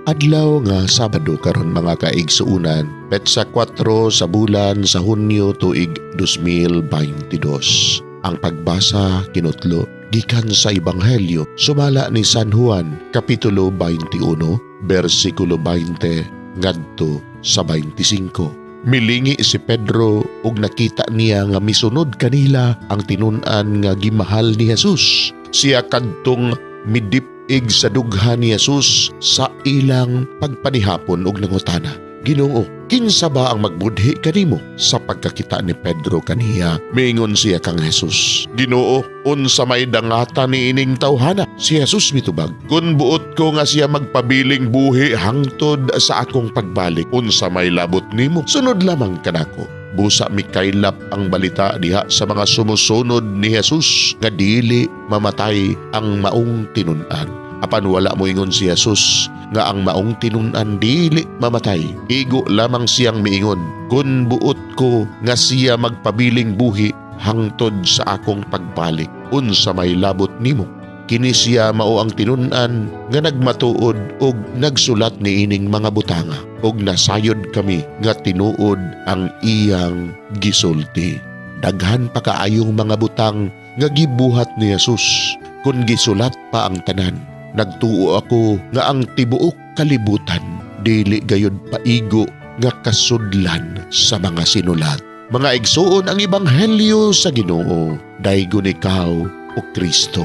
Adlaw nga Sabado karon, mga kaigsuunan, petsa 4 sa bulan sa Hunyo, tuig 2022. Ang pagbasa kinutlo gikan sa Ebanghelyo sumala ni San Juan, kapitulo 21, bersikulo 20 ngadto sa 25. Milingi si Pedro ug nakita niya nga misunod kanila ang tinun-an nga gimahal ni Jesus. Siya kadtong midip-ig sa dughan ni Jesus sa ilang pagpanihapon ug nangutana, "Ginoo, kinsa ba ang magbudhi kanimo?" Sa pagkakita ni Pedro kaniya, miingon siya kang Jesus, "Ginoo, unsa may dangatan ni ining tawhana?" Si Jesus mitubag, "Kun buot ko nga siya magpabiling buhi hangtod sa akong pagbalik, unsa may labot nimo? Sunod lamang kanako." Busa mikaylap ang balita diha sa mga sumusunod ni Jesus nga dili mamatay ang maong tinun-an. Apan wala moingon si Jesus nga ang maong tinun-an dili mamatay. Igo lamang siyang miingon, "Kun buot ko nga siya magpabiling buhi hangtod sa akong pagbalik, unsa may labot nimo?" Kini siya mao ang tinun-an nga nagmatuod og nagsulat niining mga butanga, ug nasayod kami nga tinuod ang iyang gisulti. Daghan pa kaayong mga butang nga gibuhat ni Jesus. Kung gisulat pa ang tanan, nagtuo ako nga ang tibuok kalibutan dili gayud paigo nga kasudlan sa mga sinulat. Mga igsuon, ang ebanghelyo sa Ginoo. Daygon ikaw, o Kristo.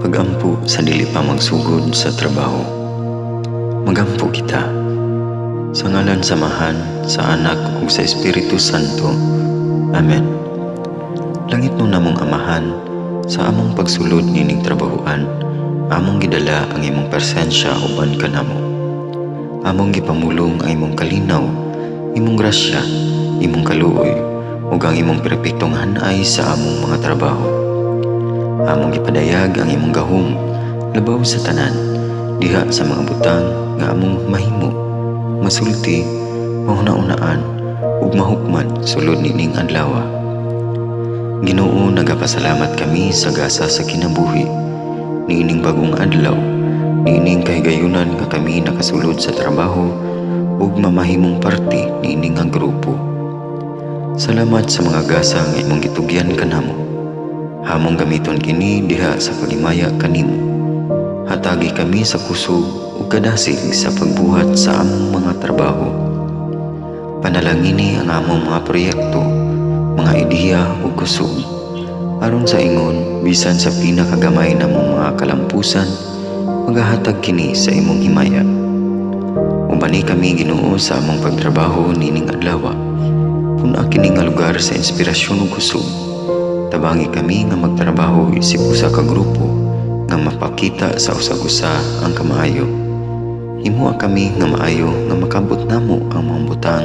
Pagampo sa dili pa magsugod sa trabaho. Magampo kita. Sa ngalan sa Amahan, sa Anak ug sa Espiritu Santo. Amen. Langitnon namong Amahan, sa among pagsulod nining trabahoan, among gidala ang imong presensya uban kanamo. Among gipamulong ang imong kalinaw, imong grasya, imong kaluoy, ug ang imong perpektong hanay sa among mga trabaho. Among gipadayag ang imong gahom labaw sa tanan diha sa mga butang nga among mahimo, masulti, mahuna-unaan ug mahukman sulod nining adlaw. Ginoo, nagapasalamat kami sa gasa sa kinabuhi niining bagong adlaw, niining kahigayunan nga kami nakasulod sa trabaho ug mamahimong parte niini nga grupo. Salamat sa mga gasa nga imong gitugyan kanamo. Among gamiton kini diha sa paghimaya kanimo. Hatagi kami sa kusog ug kadasig sa pagbuhat sa among mga trabaho. Panalangini ang among mga proyekto, mga ideya ug kusog. Aron sa ingon, bisan sa pinakagamay namong mga kalampusan, magahatag kini sa imong himaya. Ubani kami, Ginoo, sa among pagtrabaho nining adlaw. Pun-a kini nga lugar sa inspirasyon ug kusog. Tabangi kami nga magtrabaho isip usa ka grupo nga mapakita sa usag-usa ang kamaayo. Himoa kami nga maayo nga makabot namo ang mga butang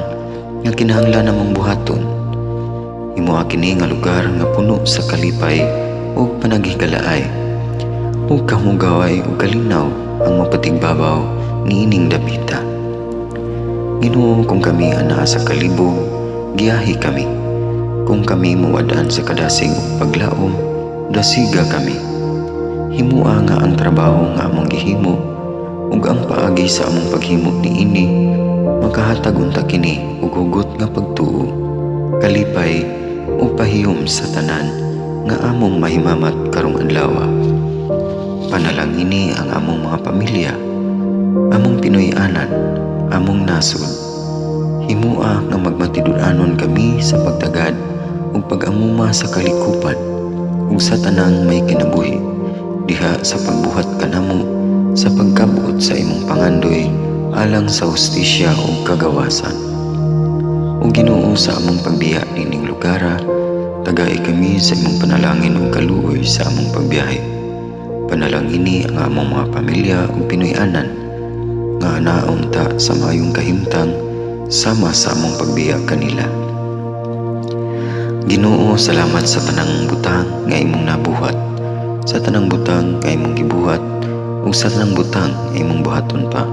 nga kinahanglan namong buhaton. Himoa kini nga lugar nga puno sa kalipay ug panaghigalaay. Ug kahugaway ug kalinaw ang mapatigbabaw niining dapita. Ginoo, kung kami anaa sa kalibog, giyahi kami. Kung kami mawad-an sa kadasig ug paglaom, dasiga kami. Himoa nga ang trabaho nga among gihimo ug ang paagi sa among paghimo niini makahatag unta kini og hugot nga pagtuo, kalipay ug pahiyom sa tanan nga among mahimamat karong adlaw. Panalangini ang among mga pamilya, among Pinoy-anan, among nasod. Himoa nga magmatinud-anon kami sa pagtagad ug pag-amuma sa kalikupan ug sa tanang may kinabuhi diha sa pagbuhat kanamo sa pagkabot sa imong pangandoy alang sa hustisya ug kagawasan. O Ginoo, sa among pagbiya nining lugara, tagai kami sa imong panalangin ug kaluoy sa among pagbiyahe. Panalangini ang among mga pamilya ug Pinoy-anan nga naunta sa maayong kahimtang sama sa among pagbiya kanila. Ginoo, salamat sa tanang butang nga imong nabuhat, sa tanang butang nga imong gibuhat, ug sa tanang butang nga imong buhaton pa.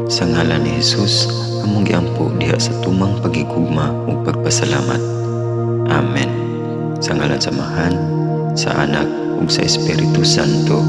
Sa ngalan ni Jesus, among giampo diha sa tumang pagigugma ug pagpasalamat. Amen. Sa ngalan sa Amahan, sa Anak ug sa Espiritu Santo.